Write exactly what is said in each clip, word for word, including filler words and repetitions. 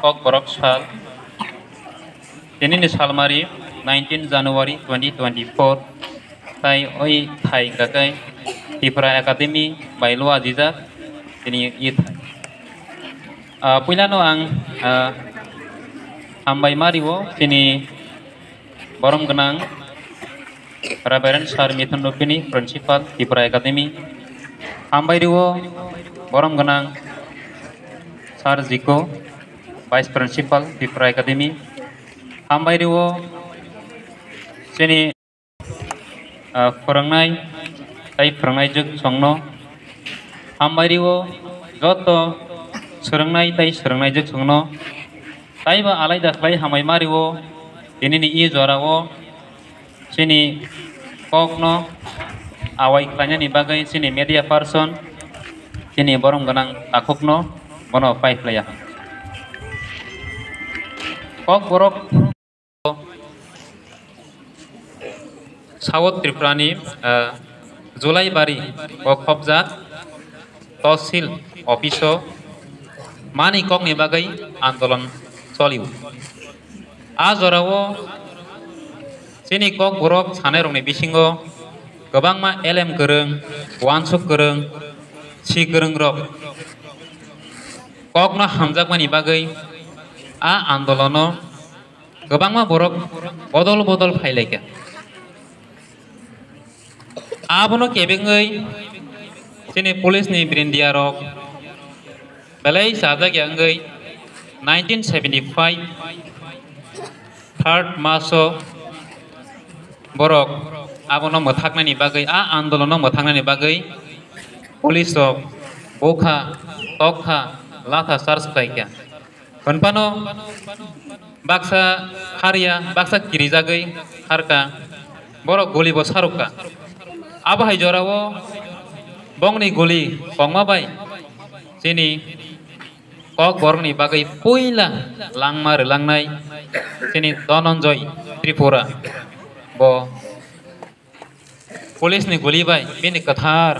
Kokborok sal. Tinini salmari nineteen January twenty twenty-four. Tai oi thai hwnkha khe Tripura Academy bai lua jijak tini i thai. Ah, puilano ang, ah, hambai ma rio chini borom gwnang Reverend Sir Mithun Rupini, Principal, Tripura Academy. Hambai rio borom gwnang Sir Jiko, Vice Principal, Tripura Academy. Hambai rio chini, ah, phwrwngnai tai phwrwngnai jwk chwngno. Hambai rio joto swrwngnai tai swrwngnai jwk chwngno. Taibo alaida khlai hambai ma rio tinini i jorao chini kokno awai khlainani bagwi chini media person, chini borom gwnang takhukno bono pai khlaiya. Kokborok South Tripura ni, ah, Julaibari o khopjak Tosil office o mani kokni bagwi andolon cholio. A jorao chini kokborok sanairokni bisingo kwbangma elem kwrwng, uansuk kwrwng, si kwrwngrok kokno hamjakmani bagwi a andolono kwbangma borok bodol bodol phailaikha. Abono kebengwi chini police ni brindia rok belai chajak ya wngwi nineteen seventy five third March o borok abono mwthaknani bagwi, a andolono mwthaknani bagwi police rok bukha, tokha, latha charge khlaikha. Hwnphano baksa harya, baksa kirijagwi harka, borok guli bo sarukka. Abo hai jorao bongni guli kongma bai chini kokborokni bagwi puila langma rwlangnai chini Dhananjay Tripura bo police ni guli bai bini kwthar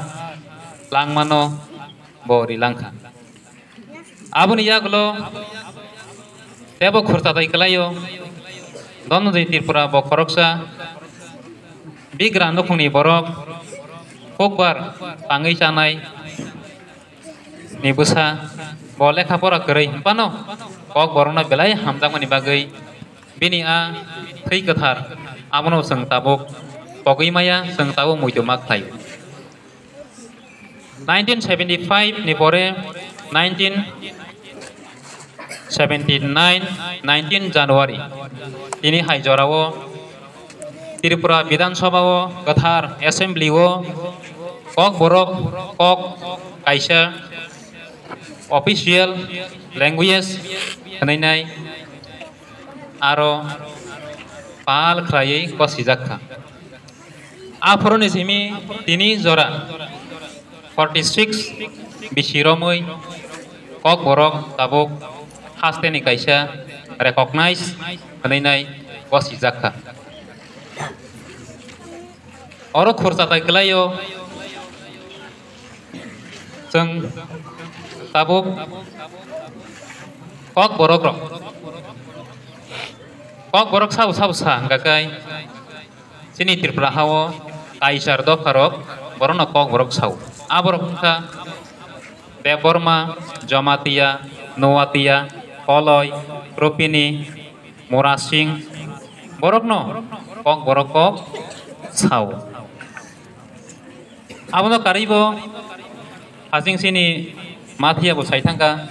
langmano bo rilangkha. Aboni yagulo tebo khurcha tai kwlaio, Dhananjay Tripura bo khoroksa bigra nukhungni borok, kokbar tangwi chanai ni bwsa, bo lekha pora kwrwi hwnphano kokborokno belai hamjakmani bagwi bini a thwi kwthar abono chwng tabuk pogwi maya, chwng tabuk muitu ma khlai. Nineteen seventy five ni pore nineteen seventy nine, nineteen January tini hai jorao Tripura Bidhan Sabha o kwthar assembly o kokborok kok kaisa official language hwnwi nai aro pal khlaiwi gosijak kha. Aphuruni simi tini jora forty six bisi romwi kokborok tabuk hasteni kaisa recognize hwnwi nai gosijak kha. Oro khurcha tai kwlaio chwng tabuk kokborok rok, kokborok sabo sabo sa hwnkha khe chini Tripura hao kaisar dopha rok borokno kokborok sao. Aborok wngkha Debbarma, Jamatia, Nuatia, Koloi, Rupini, Murasing, borokno kokborok kok sao. Abono karwibo hasing chini mafia bo sai thangkha.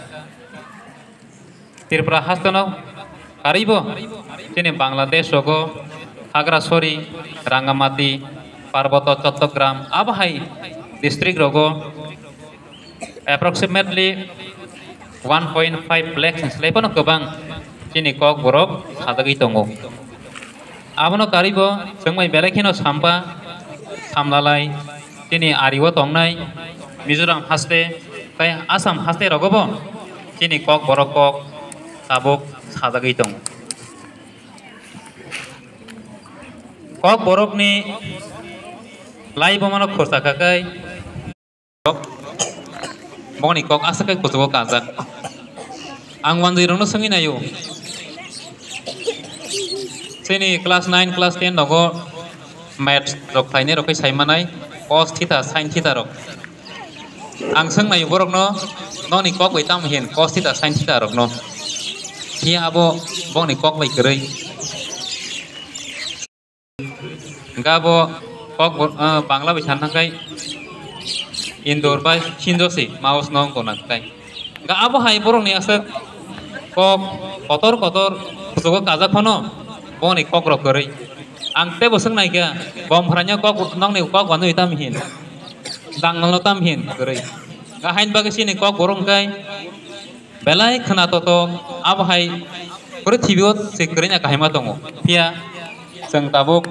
Tripura hasteno karwibo chini Bangladesh rogo Khagrasori, Rangamati, Parboto, Chattogram abo hai district rogo approximately one point five lakhs ni slai phano kwbang chini kokborok sajagwi tongo. Abono karwibo chwng bai belai kheno sampa samlalai chini ario tongnai Mizoram haste tei Assam haste rogobo chini kokborok kok tabuk sajagwi tongo. Kokborokni laibomano khorsa kha khe bongni kok aswk khe kuchugo kanjak. Ang wanjwi rokno swngwi naio. Chini class nine, class ten rogo maths rok khlainai rok khe sai manai, cos theta, sin theta rok. Ang swng naio borokno, nokni kok bai tamo hin cos theta, sin theta rokno. Phiya abo bokni kok bai kwrwi. Hingke abo kok bo, ah, Bangla bai sana thangkai indoor bai sinjo se mouse no wngkha nang tai. Hingke abo hai borok ni aswk kok kotor kotor kuchugo kajak phano boni kok rok kwrwi. Ang tebo swng nai kha, bom phranya kok nokni kok wanwi tam hin, dangal no tam hin kwrwi. Hingke hain bagwi chini kok borok hingke belai khwna totok, abo hai purthibio se kwrwina kahaima tongo. Phiya chwng tabuk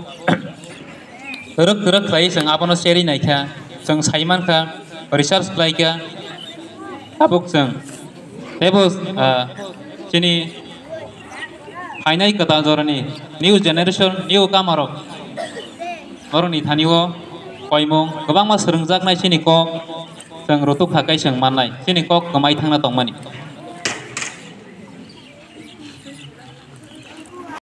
kwrwk kwrwk khlai chwng abono cherwi naikha, chwng sai mankha, research khlaikha. Tabuk chwng teibo, ah, chini phainai kwtal jorani new generation, new kamarok, borokni thani-o koimung kwbangma swrwngjaknai chini kok chwng rutuk kha khe chwng mannai, chini kok kwmai thangna tongmani.